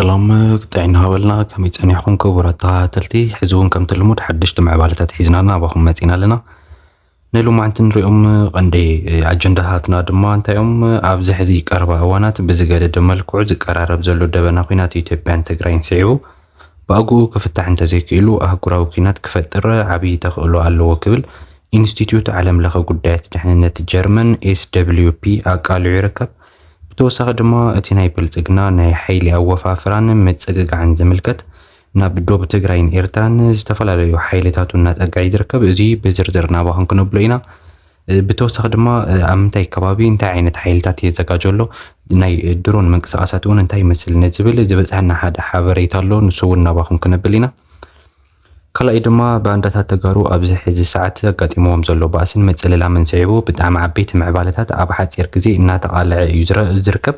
ሰላም ጥዕና ሃበልና። ከመይ ጸኒሕኩም ክቡራት ተኸታተልቲ? ሕዚ እውን ከምቲ ልሙድ ሓደሽቲ ምዕባለታት ሒዝና ናባኹም መጺና ኣለና። ናይ ሎማዕንቲ ንሪኦም ቀንዲ ኣጀንዳታትና ድማ እንታይ እዮም? ኣብዚ ሕዚ ቀረባ እዋናት ብዝገደደ መልክዑ ዝቀራረብ ዘሎ ደበና ኲናት ኢትዮጵያን ትግራይን ስዒቡ ብኣግኡ ክፍታሕ እንተዘይክኢሉ ኣህጉራዊ ኲናት ክፈጥር ዓብዪ ተኽእሎ ኣለዎ ክብል ኢንስቲትዩት ዓለም ለኸ ጉዳያት ድሕንነት ጀርመን ኤስ ደብልዩ ፒ ኣቃሊዑ ይርከብ። ብተወሳኺ ድማ እቲ ናይ ብልጽግና ናይ ሓይሊ ኣወፋፍራን ምጽግጋዕን ዝምልከት ናብ ዶብ ትግራይን ኤርትራን ዝተፈላለዩ ሓይልታቱ እናጸግዐ እዩ ዝርከብ። እዚ ብዝርዝር ናባኹም ክነብሎ ኢና። እ፣ ብተወሳኺ ድማ እ፣ ኣብ ምንታይ ከባቢ እንታይ ዓይነት ሓይልታት የዘጋጆ ኣሎ፣ ናይ ድሮን ምንቅስቃሳት እውን እንታይ ይመስል ንዝብል ዝበፅሐና ሓደ ሓበሬታ ኣሎ። ንሱ እውን ናባኹም ክነብል ኢና። ካልኣይ ድማ ባንዳታት ተጋሩ ኣብዚ ሕዚ ሰዓት ኣጋጢምዎም ዘሎ ባእስን ምጽልላምን ስዒቡ ብጣዕሚ ዓበይቲ ምዕባለታት ኣብ ሓፂር ግዜ እናተቓልዐ እዩ ዝረ- ዝርከብ።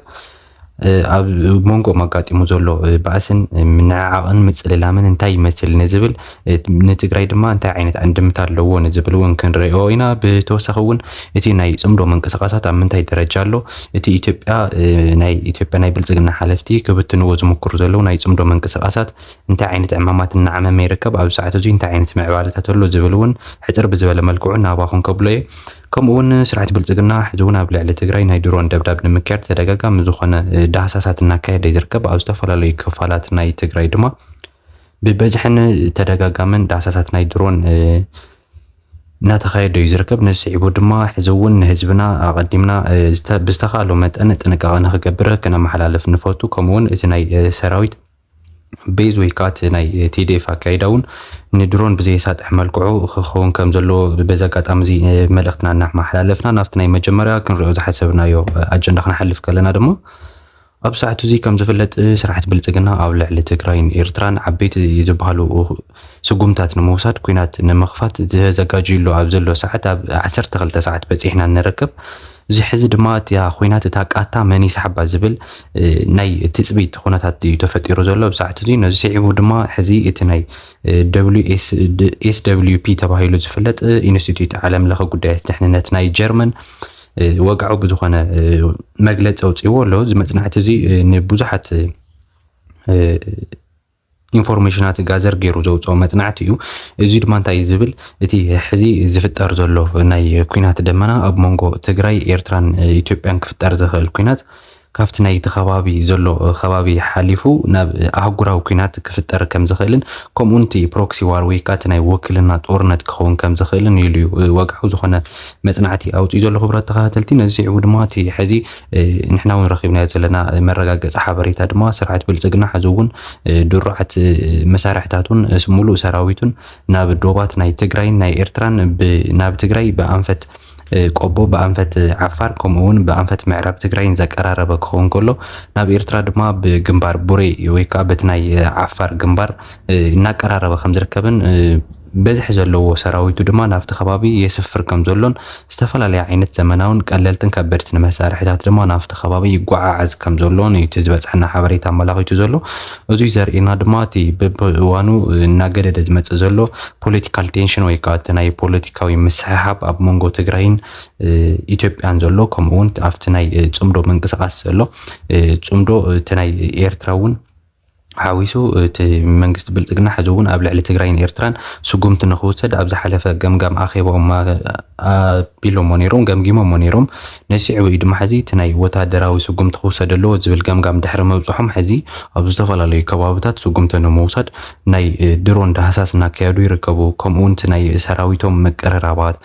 እ፣ ኣብ መንጎኦም ኣጋጢሙ ዘሎ እ፣ ባእስን እ፣ ምንዕዓቕን ምጽልላምን እንታይ ይመስል ንዝብል እ፣ ንትግራይ ድማ እንታይ ዓይነት ኣንድምታ ኣለዎ ንዝብል እውን ክንሪኦ ኢና። ብተወሳኺ እውን እቲ ናይ ጽምዶ ምንቅስቃሳት ኣብ ምንታይ ደረጃ ኣሎ፣ እቲ ኢትዮጵያ እ፣ ናይ ኢትዮጵያ ናይ ብልጽግና ሓለፍቲ ክብትንዎ ዝምክሩ ዘለዉ ናይ ጽምዶ ምንቅስቃሳት እንታይ ዓይነት ዕማማት እናዓመመ ይርከብ፣ ኣብ ሰዓት እዚ እንታይ ዓይነት ምዕባለታት ኣሎ ዝብል እውን ሕጽር ብዝበለ መልክዑ ናባኹም ከብሎ እየ። ከምኡ እውን ስርዓት ብልጽግና ሕዚ እውን ኣብ ልዕሊ ትግራይ ናይ ድሮን ደብዳብ ንምክያድ ተደጋጋሚ ዝኾነ እ፣ ዳህሳሳት እናካየደ እዩ ዝርከብ። ኣብ ዝተፈላለዩ ክፋላት ናይ ትግራይ ድማ ብበዝሕን ተደጋጋምን ዳህሳሳት ናይ ድሮን እ፣ እናተኻየደ እዩ ዝርከብ። ነዚ ስዒቡ ድማ ሕዚ እውን ንህዝብና ኣቐዲምና እ፣ ዝተ- ብዝተኻእሎ መጠን ጥንቃቐ ንክገብር ክነመሓላልፍ ንፈቱ። ከምኡ እውን እቲ ናይ እ፣ ሰራዊት ቤዝ ወይ ከዓ እቲ ናይ ቲ ዲ ኤፍ ኣካይዳ እውን ንድሮን ብዘየሳጥሕ መልክዑ ክኸውን ከም ዘለዎ በዚ ኣጋጣሚ እዚ መልእኽትና እናመሓላለፍና ናብቲ ናይ መጀመርያ ክንሪኦ ዝሓሰብናዮ ኣጀንዳ ክንሓልፍ ከለና ድማ ኣብ ሰዓቱ እዚ ከም ዝፍለጥ ስርዓት ብልፅግና ኣብ ልዕሊ ትግራይን ኤርትራን ዓበይቲ ዝበሃሉ ስጉምታት ንምውሳድ ኲናት ንምኽፋት ዘዘጋጅዩሉ ኣብ ዘሎ ሰዓት ኣብ ዓሰርተ ክልተ ሰዓት በፂሕና ንርከብ። እዚ ሕዚ ድማ እቲ ኲናት እታ ቃታ መን ይስሓባ ዝብል እ፣ ናይ ትፅቢት ኩነታት እዩ ተፈጢሩ ዘሎ ኣብ ሰዓት እዚ። ነዚ ስዒቡ ድማ ሕዚ እቲ ናይ ኤስ ደብልዩ ፒ ተባሂሉ ዝፍለጥ እ፣ ኢንስቲትዩት ዓለም ለኸ ጉዳያት ድሕንነት ናይ ጀርመን እ፣ ወግዓዊ ብዝኾነ እ፣ መግለፂ ኣውፅዎ ኣሎ። እዚ መፅናዕቲ እዚ እ፣ ንብዙሓት እ፣ ኢንፎርሜሽናት ጋዘር ገይሩ ዘውፅኦ መፅናዕቲ እዩ። እዚ ድማ እንታይ እዩ ዝብል፣ እቲ ሕዚ ዝፍጠር ዘሎ ናይ ኲናት ደመና ኣብ መንጎ ትግራይ፣ ኤርትራን ኢትዮጵያን ክፍጠር ዝኽእል ኲናት ካብቲ ናይቲ ከባቢ ዘሎ ከባቢ ሓሊፉ ናብ ኣህጉራዊ ኲናት ክፍጠር ከም ዝኽእልን ከምኡውን እቲ ፕሮክሲ ዋር ወይ ከዓ እቲ ናይ ውክልና ጦርነት ክኸውን ከም ዝኽእልን ኢሉ እዩ ወግዓዊ ዝኾነ መፅናዕቲ ኣውፅኡ ዘሎ። ክቡራት ተኸታተልቲ፣ ነዚ ስዒቡ ድማ እቲ ሕዚ እ፣ ንሕና እውን ረኺብናዮ ዘለና መረጋገፂ ሓበሬታ ድማ ስርዓት ብልፅግና ሕዚ እውን እ፣ ድሩዓት እ፣ መሳርሕታቱን እ፣ ሙሉእ ሰራዊቱን ናብ ዶባት ናይ ትግራይን ናይ ኤርትራን ብ- ናብ ትግራይ ብኣንፈት እ፣ ቆቦ ብኣንፈት ዓፋር ከምኡ እውን ብኣንፈት ምዕራብ ትግራይን ዘቀራረበ ክኸውን ከሎ ናብ ኤርትራ ድማ ብግንባር ቡሬ ወይ ከዓ በቲ ናይ እ፣ ዓፋር ግንባር እ፣ እናቀራረበ ከም ዝርከብን እ፣ በዝሒ ዘለዎ ሰራዊቱ ድማ ናብቲ ከባቢ የስፍር ከም ዘሎን ዝተፈላለየ ዓይነት ዘመናውን ቀለልትን ከበድትን መሳርሕታት ድማ ናብቲ ከባቢ ይጓዓዓዝ ከም ዘሎን እዩ እቲ ዝበፅሐና ሓበሬታ ኣመላኺቱ ዘሎ። እዙይ ዘርእየና ድማ እቲ በብእዋኑ እናገደደ ዝመፅእ ዘሎ ፖለቲካል ቴንሽን ወይ ከዓ እቲ ናይ ፖለቲካዊ ምስሕሓብ ኣብ መንጎ ትግራይን እ፣ ኢትዮጵያን ዘሎ ከምኡ እውን ኣብቲ ናይ እ፣ ፅምዶ ምንቅስቃስ ዘሎ እ፣ ፅምዶ እቲ ናይ ኤርትራ እውን ሓዊሱ እቲ መንግስቲ ብልፅግና ሕዚ እውን ኣብ ልዕሊ ትግራይን ኤርትራን ስጉምቲ ንክውሰድ ኣብ ዝሓለፈ ገምጋም ኣኼባኦም ኣቢሎሞ ነይሮም፣ ገምጊሞሞ ነይሮም። ነዚ ስዒቡ እዩ ድማ ሕዚ እቲ ናይ ወታደራዊ ስጉምቲ ክውሰድ ኣለዎ ዝብል ገምጋም ድሕሪ ምብፅሖም ሕዚ ኣብ ዝተፈላለዩ ከባብታት ስጉምቲ ንምውሳድ ናይ እ፣ ድሮን ዳህሳስ እናካየዱ ይርከቡ። ከምኡ እውን እቲ ናይ ሰራዊቶም ምቅርራባት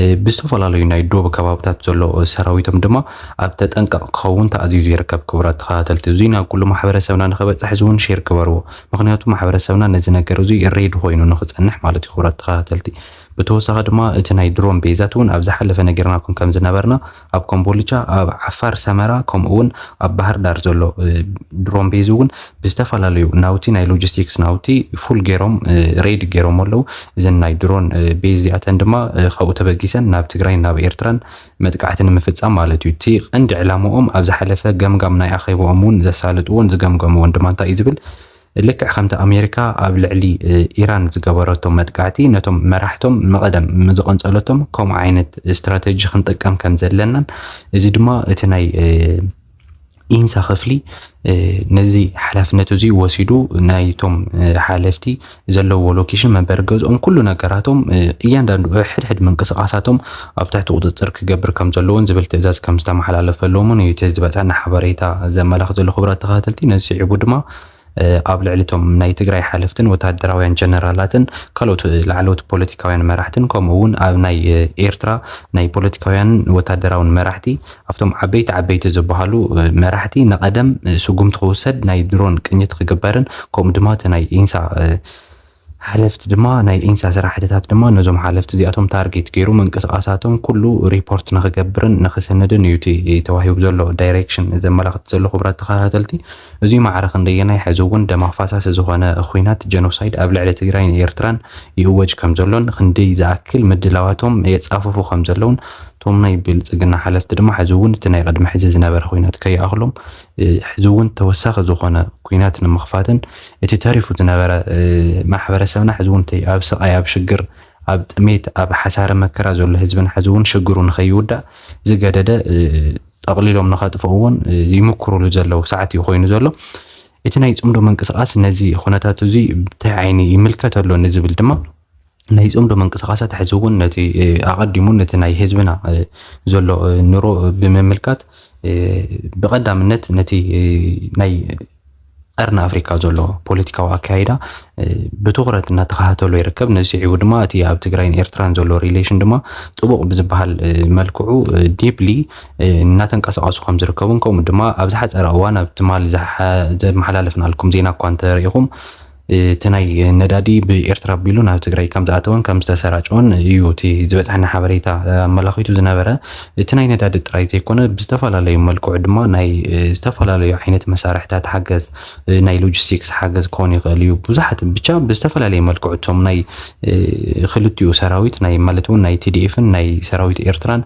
እ፣ ብዝተፈላለዩ ናይ ዶብ ከባብታት ዘሎ ሰራዊቶም ድማ ኣብ ተጠንቀቕ ክኸውን ተኣዚዙ ይርከብ። ክቡራት ተኸታተልቲ፣ እዙይ ናብ ኩሉ ማሕበረሰብና ንኽበፅሕ እዚ እውን ሼር ክበርዎ። ምኽንያቱ ማሕበረሰብና ነዚ ነገር እዚ ሬድ ኮይኑ ንኽፀንሕ ማለት እዩ። ክቡራት ተኸታተልቲ፣ ብተወሳኺ ድማ እቲ ናይ ድሮን ቤዛት እውን ኣብ ዝሓለፈ ነጊርናኩም ከም ዝነበርና ኣብ ኮምቦልቻ፣ ኣብ ዓፋር ሰመራ፣ ከምኡ እውን ኣብ ባህር ዳር ዘሎ እ፣ ድሮን ቤዝ እውን ብዝተፈላለዩ ናውቲ ናይ ሎጂስቲክስ ናውቲ ፉል ገይሮም እ፣ ሬድ ገይሮም ኣለዉ። እዘን ናይ ድሮን እ፣ ቤዝ እዚኣተን ድማ እ፣ ካብኡ ተበጊሰን ናብ ትግራይ ናብ ኤርትራን መጥቃዕቲ ንምፍፃም ማለት እዩ። እቲ ቀንዲ ዕላምኦም ኣብ ዝሓለፈ ገምጋም ናይ ኣኼባኦም እውን ዘሳልጥዎን ዝገምገምዎን ድማ እንታይ እዩ ዝብል፣ ልክዕ ከምቲ ኣሜሪካ ኣብ ልዕሊ እ፣ ኢራን ዝገበረቶ መጥቃዕቲ ነቶም መራሕቶም መቐደም ዝቐንፀለቶም ከምኡ ዓይነት ስትራተጂ ክንጥቀም ከም ዘለናን እዚ ድማ እቲ ናይ እ፣ ኢንሳ ክፍሊ ነዚ ሓላፍነት እዚ ወሲዱ ናይቶም ሓለፍቲ ዘለዎ ሎኬሽን፣ መንበሪ ገዝኦም፣ ኩሉ ነገራቶም፣ እያንዳንዱ ሕድሕድ ምንቅስቃሳቶም ኣብ ትሕቲ ቁፅፅር ክገብር ከም ዘለዎን ዝብል ትእዛዝ ከም ዝተመሓላለፈሎምን እዩ እቲ ዝበፀሐና ሓበሬታ ዘመላኽት ዘሎ። ክቡራት ተኸታተልቲ፣ ነዚ ስዒቡ ድማ ኣብ ልዕሊ እቶም ናይ ትግራይ ሓለፍትን ወታደራውያን ጀነራላትን ካልኦት ላዕለዎት ፖለቲካውያን መራሕትን ከምኡ እውን ኣብ ናይ ኤርትራ ናይ ፖለቲካውያን ወታደራውን መራሕቲ ኣብቶም ዓበይቲ ዓበይቲ ዝበሃሉ መራሕቲ ንቐደም ስጉምቲ ክውሰድ ናይ ድሮን ቅኝት ክግበርን ከምኡ ድማ እቲ ናይ ኢንሳ ሓለፍቲ ድማ ናይ ኢንሳ ስራሕትታት ድማ ነዞም ሓለፍቲ እዚኣቶም ታርጌት ገይሩ ምንቅስቃሳቶም ኩሉ ሪፖርት ንክገብርን ንክስንድን እዩ እቲ ተዋሂቡ ዘሎ ዳይሬክሽን ዘመላኽት ዘሎ። ክቡራት ተኸታተልቲ፣ እዚ ማዕረ ክንደየናይ ሕዚ እውን ደም ኣፋሳሲ ዝኾነ ኹናት ጀኖሳይድ ኣብ ልዕሊ ትግራይን ኤርትራን ይእወጅ ከም ዘሎን ክንደይ ዝኣክል ምድላዋቶም የጻፍፉ ከም ዘለውን እቶም ናይ ብልጽግና ሓለፍቲ ድማ ሕዚ እውን እቲ ናይ ቅድሚ ሕዚ ዝነበረ ኹናት ከይኣኽሎም ሕዚ እውን ተወሳኺ ዝኾነ ኹናት ንምኽፋትን እቲ ተሪፉ ዝነበረ ማሕበረሰብና ሕዚ እውን ኣብ ስቓይ ኣብ ሽግር ኣብ ጥሜት ኣብ ሓሳረ መከራ ዘሎ ህዝብን ሕዚ እውን ሽግሩ ንኸይውዳእ ዝገደደ ጠቕሊሎም ንኸጥፍእዎን ይምክሩሉ ዘለዉ ሰዓት እዩ ኮይኑ ዘሎ። እቲ ናይ ፅምዶ ምንቅስቃስ ነዚ ኩነታት እዚ ብታይ ዓይኒ ይምልከት ኣሎ ንዝብል ድማ ናይ ፅምዶ ምንቅስቃሳት ሕዚ እውን ነቲ ኣቐዲሙ ነቲ ናይ ህዝብና ዘሎ ኑሮ ብምምልካት ብቐዳምነት ነቲ ናይ ቀርኒ ኣፍሪካ ዘሎ ፖለቲካዊ ኣካይዳ ብትኹረት እናተኸታተሎ ይርከብ። ነዚ ስዒቡ ድማ እቲ ኣብ ትግራይን ኤርትራን ዘሎ ሪሌሽን ድማ ጥቡቕ ብዝበሃል መልክዑ ዲፕሊ እናተንቀሳቐሱ ከም ዝርከቡን ከምኡ ድማ ኣብ ዝሓፀረ እዋን ኣብ ትማሊ ዘመሓላለፍናልኩም ዜና እኳ እንተሪኢኹም እቲ ናይ ነዳዲ ብኤርትራ ኣቢሉ ናብ ትግራይ ከም ዝኣተወን ከም ዝተሰራጨወን እዩ እቲ ዝበፅሐና ሓበሬታ ኣመላኺቱ ዝነበረ። እቲ ናይ ነዳዲ ጥራይ ዘይኮነ ብዝተፈላለዩ መልክዑ ድማ ናይ ዝተፈላለዩ ዓይነት መሳርሕታት ሓገዝ ናይ ሎጂስቲክስ ሓገዝ ክኾን ይኽእል እዩ። ብዙሓት ብቻ ብዝተፈላለየ መልክዑ እቶም ናይ ክልቲኡ ሰራዊት ናይ ማለት እውን ናይ ቲዲኤፍን ናይ ሰራዊት ኤርትራን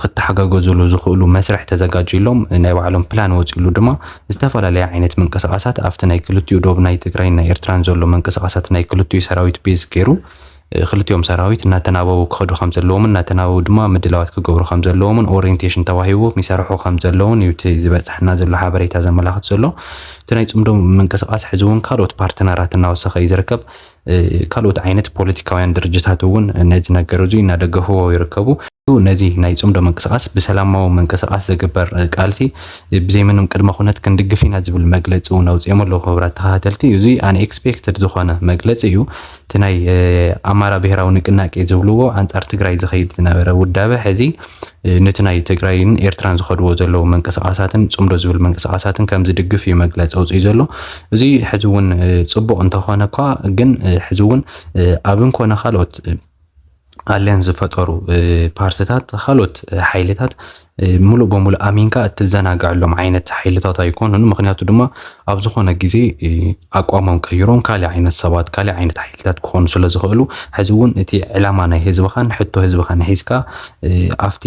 ክተሓጋገዙሉ ዝኽእሉ መስርሕ ተዘጋጅሎም ናይ ባዕሎም ፕላን ወፂሉ ድማ ዝተፈላለየ ዓይነት ምንቅስቃሳት ኣብቲ ናይ ክልቲኡ ዶብ ናይ ትግራይን ናይ ኤርትራን ዘሎ ምንቅስቃሳት ናይ ክልቲኡ ሰራዊት ቤዝ ገይሩ ክልቲኦም ሰራዊት እናተናበቡ ክኸዱ ከም ዘለዎምን እናተናበቡ ድማ ምድላዋት ክገብሩ ከም ዘለዎምን ኦሪንቴሽን ተዋሂቦም ይሰርሑ ከም ዘለውን እዩ እቲ ዝበፅሐና ዘሎ ሓበሬታ ዘመላኽት ዘሎ። እቲ ናይ ፅምዶ ምንቅስቃስ ሕዚ እውን ካልኦት ፓርትነራት እናወሰኸ እዩ ዝርከብ። ካልኦት ዓይነት ፖለቲካውያን ድርጅታት እውን ነዚ ነገር እዚ እናደገፍዎ ይርከቡ። ነዚ ናይ ፅምዶ ምንቅስቃስ ብሰላማዊ ምንቅስቃስ ዝግበር ቃልሲ ብዘይምንም ቅድመ ኩነት ክንድግፍ ኢና ዝብል መግለፂ እውን ኣውፅኦም ኣለዉ። ክቡራት ተኸታተልቲ፣ እዚ ኣንኤክስፔክትድ ዝኾነ መግለፂ እዩ። እቲ ናይ ኣማራ ብሄራዊ ንቅናቄ ዝብልዎ ኣንፃር ትግራይ ዝኸይድ ዝነበረ ውዳበ ሕዚ ነቲ ናይ ትግራይን ኤርትራን ዝኸድዎ ዘለዉ ምንቅስቃሳትን ፅምዶ ዝብል ምንቅስቃሳትን ከም ዝድግፍ እዩ መግለፂ ኣውፅኡ ዘሎ። እዚ ሕዚ እውን ፅቡቕ እንተኾነ እኳ ግን ሕዚ እውን ኣብ እንኮነ ካልኦት ኣልያንስ ዝፈጠሩ ፓርትታት ካልኦት ሓይልታት ሙሉእ በሙሉእ ኣሚንካ እትዘናግዐሎም ዓይነት ሓይልታት ኣይኮኑን። ምክንያቱ ድማ ኣብ ዝኾነ ግዜ ኣቋሞም ቀይሮም ካልእ ዓይነት ሰባት ካልእ ዓይነት ሓይልታት ክኾኑ ስለ ዝኽእሉ ሕዚ እውን እቲ ዕላማ ናይ ህዝብኻን ሕቶ ህዝብኻን ሒዝካ ኣብቲ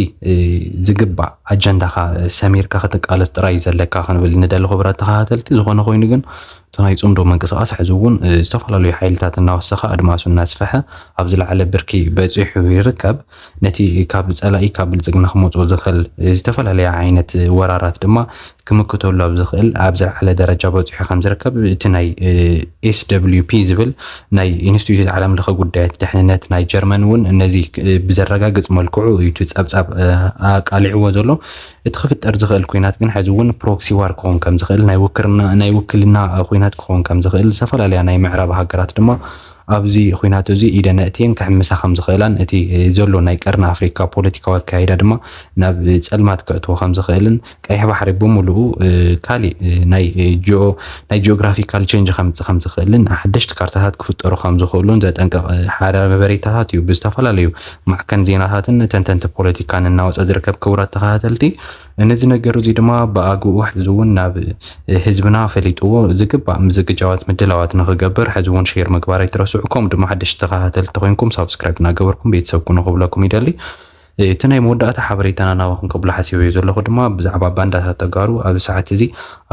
ዝግባእ ኣጀንዳኻ ሰሚርካ ክትቃለስ ጥራይ ዘለካ ክንብል ንደሊ። ክቡራት ተኸታተልቲ፣ ዝኾነ ኮይኑ ግን እቲ ናይ ፅምዶ ምንቅስቃስ ሕዚ እውን ዝተፈላለዩ ሓይልታት እናወሰኸ ኣድማሱ እናስፈሐ ኣብ ዝለዓለ ብርኪ በፂሑ ይርከብ። ነቲ ካብ ፀላኢ ካብ ብልፅግና ክመፅኦ ዝኽእል ዝተፈላለየ ዓይነት ወራራት ድማ ክምክተሉ ኣብ ዝኽእል ኣብ ዝለዓለ ደረጃ በፂሑ ከም ዝርከብ እቲ ናይ ኤስደብሊፒ ዝብል ናይ ኢንስቲትዩት ዓለም ለኸ ጉዳያት ድሕንነት ናይ ጀርመን እውን ነዚ ብዘረጋግፅ መልክዑ እዩ እቲ ፀብፃብ ኣቃሊዕዎ ዘሎ። እቲ ክፍጠር ዝኽእል ኩናት ግን ሕዚ እውን ፕሮክሲ ዋር ክኸውን ከም ዝኽእል ናይ ውክልና ናይ ውክልና ኩናት ክኸውን ከም ዝኽእል ዝተፈላለያ ናይ ምዕራብ ሃገራት ድማ ኣብዚ ኩናት እዚ ኢደን ኣእትየን ክሕምሳ ከም ዝኽእላን እቲ ዘሎ ናይ ቀርኒ ኣፍሪካ ፖለቲካዊ ኣካይዳ ድማ ናብ ፀልማት ከእትዎ ከም ዝኽእልን ቀይሕ ባሕሪ ብምሉኡ ካሊእ ናይ ጂኦ ናይ ጂኦግራፊካል ቼንጅ ከምፅእ ከም ዝኽእልን ሓደሽቲ ካርታታት ክፍጠሩ ከም ዝኽእሉን ዘጠንቅቕ ሓበሬታታት እዩ ብዝተፈላለዩ ማዕከን ዜናታትን ተንተንቲ ፖለቲካን እናወፀ ዝርከብ። ክቡራት ተኸታተልቲ፣ ነዚ ነገር እዚ ድማ ብኣግኡ ሕዚ እውን ናብ ህዝብና ፈሊጥዎ ዝግባእ ምዝግጃዋት ምድላዋት ንክገብር ሕዚ እውን ሼር ምግባር ኣይትረስዑ። ከምኡ ድማ ሓደሽቲ ተኸታተልቲ ኮይንኩም ሳብስክራይብ እናገበርኩም ቤተሰብ ኩኑ ክብለኩም ይደሊ። እቲ ናይ መወዳእታ ሓበሬታና ናባኹም ከብሎ ሓሲበዮ ዘለኹ ድማ ብዛዕባ ባንዳታት ተጋሩ ኣብ ሰዓት እዚ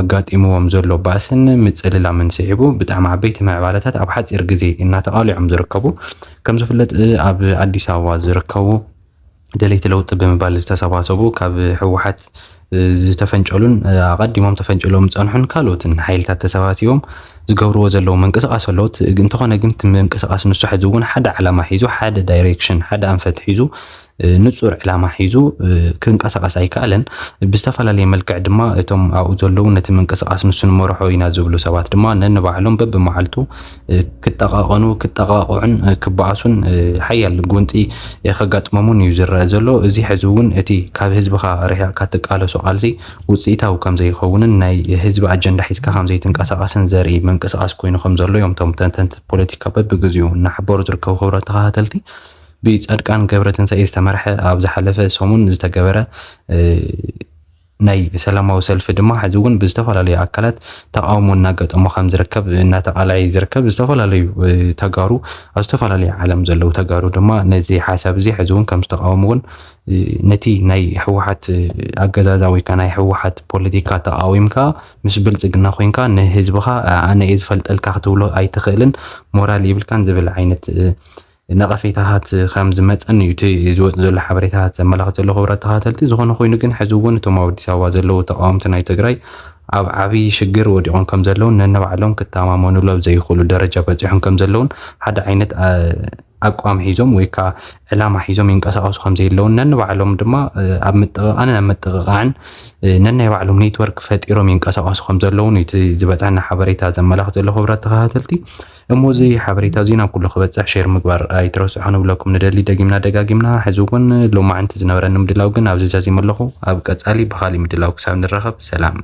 ኣጋጢምዎም ዘሎ ባእስን ምጽልላምን ስዒቡ ብጣዕሚ ዓበይቲ ምዕባለታት ኣብ ሓጺር ግዜ እናተቓልዖም ዝርከቡ። ከም ዝፍለጥ ኣብ ኣዲስ ኣበባ ዝርከቡ ደለይቲ ለውጢ ብምባል ዝተሰባሰቡ ካብ ህወሓት ዝተፈንጨሉን ኣቐዲሞም ተፈንጭሎም ዝጸንሑን ካልኦትን ሓይልታት ተሰባሲቦም ዝገብርዎ ዘለዉ ምንቅስቃስ ኣለዎት። እንተኾነ ግን እቲ ምንቅስቃስ ንሱ ሕዚ እውን ሓደ ዓላማ ሒዙ፣ ሓደ ዳይሬክሽን፣ ሓደ ኣንፈት ሒዙ፣ ንጹር ዕላማ ሒዙ ክንቀሳቀስ ኣይከኣለን። ብዝተፈላለየ መልክዕ ድማ እቶም ኣብኡ ዘለዉ ነቲ ምንቅስቃስ ንሱ ንመርሖ ኢና ዝብሉ ሰባት ድማ ነንባዕሎም በብመዓልቱ ክጠቓቐኑ፣ ክጠቓቕዑን ክበኣሱን ሓያል ጎንፂ ከጋጥሞምን እዩ ዝረአ ዘሎ። እዚ ሕዚ እውን እቲ ካብ ህዝብኻ ርሒቕካ ትቃለሶ ቃልሲ ውፅኢታዊ ከም ዘይኸውንን ናይ ህዝቢ ኣጀንዳ ሒዝካ ከም ዘይትንቀሳቐስን ዘርኢ ምንቅስቃስ ኮይኑ ከም ዘሎ እዮም እቶም ተንተንቲ ፖለቲካ በብግዚኡ እናሕበሩ ዝርከቡ። ክቡራት ተኸታተልቲ፣ ብጻድቃን ገብረትንሳኤ ዝተመርሐ ኣብ ዝሓለፈ ሰሙን ዝተገበረ ናይ ሰላማዊ ሰልፊ ድማ ሕዚ እውን ብዝተፈላለዩ ኣካላት ተቃውሞ እናገጠሞ ከም ዝርከብ እናተቃልዐ እዩ ዝርከብ። ዝተፈላለዩ ተጋሩ ኣብ ዝተፈላለዩ ዓለም ዘለዉ ተጋሩ ድማ ነዚ ሓሳብ እዚ ሕዚ እውን ከም ዝተቃወምዎን ነቲ ናይ ህወሓት ኣገዛዛ ወይ ከዓ ናይ ህወሓት ፖለቲካ ተቃዊምካ ምስ ብልፅግና ኮይንካ ንህዝብኻ ኣነ እየ ዝፈልጠልካ ክትብሎ ኣይትኽእልን፣ ሞራል የብልካን ዝብል ዓይነት ነቐፌታታት ከም ዝመፀን እዩ እቲ ዝወፅ ዘሎ ሓበሬታታት ዘመላኽት ዘሎ። ክቡራት ተኸታተልቲ፣ ዝኾነ ኮይኑ ግን ሕዚ እውን እቶም ኣብ ኣዲስ ኣበባ ዘለዉ ተቃወምቲ ናይ ትግራይ ኣብ ዓብዪ ሽግር ወዲቖም ከም ዘለውን ነንባዕሎም ክተማመኑሉ ኣብ ዘይኽእሉ ደረጃ በፂሖም ከም ዘለውን ሓደ ዓይነት ኣቋም ሒዞም ወይ ከዓ ዕላማ ሒዞም ይንቀሳቀሱ ከም ዘለውን ነንባዕሎም ድማ ኣብ ምጥቕቓንን ኣብ ምጥቕቓዕን ነናይ ባዕሎም ኔትወርክ ፈጢሮም ይንቀሳቀሱ ከም ዘለውን እዩ እቲ ዝበፅሐና ሓበሬታ ዘመላኽት ዘሎ። ክቡራት ተኸታተልቲ፣ እሞ እዚ ሓበሬታ እዚ ናብ ኩሉ ክበፅሕ ሼር ምግባር ኣይትረስዑ ክንብለኩም ንደሊ። ደጊምና ደጋጊምና፣ ሕዚ እውን ሎማዕንቲ ዝነበረኒ ምድላው ግን ኣብዚ ዛዚመ ኣለኹ። ኣብ ቀፃሊ ብኻሊእ ምድላው ክሳብ ንራኸብ ሰላም።